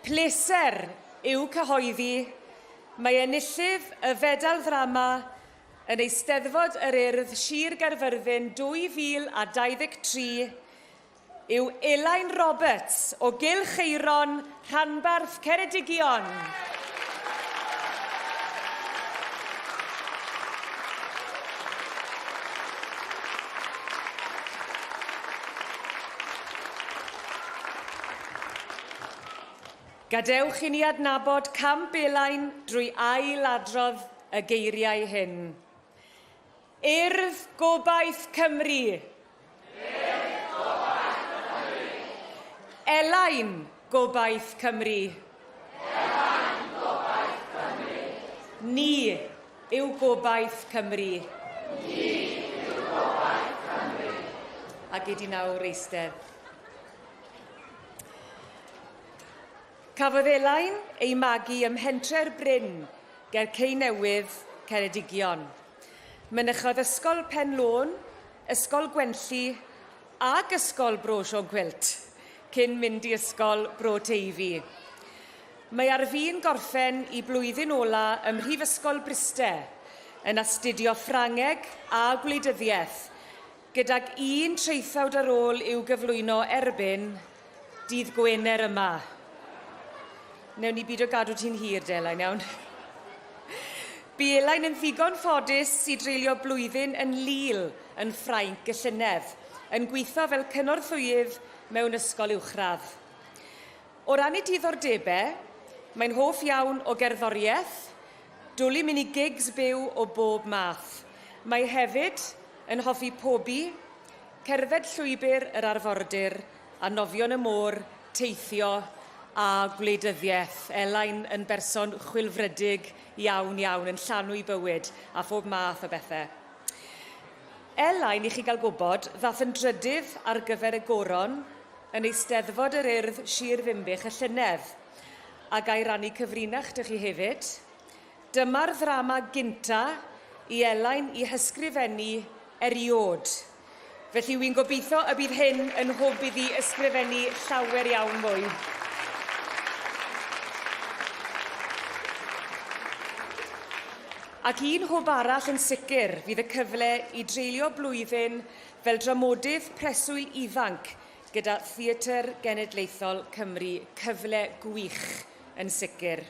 Pleser yw cyhoeddi mae enillydd y Fedal Ddrama yn Eisteddfod yr Urdd Sir Gaerfyrddin 2023 yw Elain Roberts o Gylch Aeron, Rhanbarth Ceredigion. Gadewch i ni adnabod camp Elain drwy ail-adrodd y geiriau hyn. Urdd Gobaith Cymru. Urdd Gobaith Cymru. Elain Gobaith Cymru. Elain Gobaith Cymru. Ni yw gobaith Cymru. Ni yw gobaith Cymru. A gei di nawr eistedd. Cafodd Elain ei magu ym Mhentre'r Bryn ger Cei Newydd, Ceredigion. Mynychodd Ysgol Pen Lôn, Ysgol Gwenlli ac Ysgol Bro Siôn Cwilt cyn mynd i Ysgol Bro Teifi. Mae ar fin gorffen i blwyddyn ola ym Mhrifysgol Bryste yn astudio Ffrangeg a Gwleidyddiaeth gydag un traethawd ar ôl i'w gyflwyno erbyn dydd Gwener yma. Newn ni bido gadw ti'n hir, de, Elain, iawn? Bu Elain yn ddigon ffodus i dreulio blwyddyn yn Lille yn Ffrainc y llynedd, yn gweithio fel cynorthwyydd mewn ysgol uwchradd. O ran ei diddordebau, mae'n hoff iawn o gerddoriaeth, dwlu mynd i gigs byw o bob math. Mae hefyd yn hoffi pobi, cerdded llwybr yr arfordir a nofio yn y môr, teithio a gwleidyddiaeth. Elain yn berson chwilfrydig iawn iawn, yn llanw'i bywyd a phob math o bethau. Elain, i chi gael gwybod, ddath yn drydydd ar gyfer y Goron yn Eisteddfod yr Urdd Sir Ddinbych y llynedd. A ga i rannu cyfrinach 'da chi hefyd? Dyma'r ddrama gynta i Elain i hysgrifennu eriôd. Felly wi'n gobeithio y bydd hyn yn hwb iddi ysgrifennu llawer iawn mwy. Ac un hwb arall yn sicr fydd y cyfle i dreulio blwyddyn fel dramodydd preswyl ifanc gyda Theatr Genedlaethol Cymru, cyfle gwych yn sicr.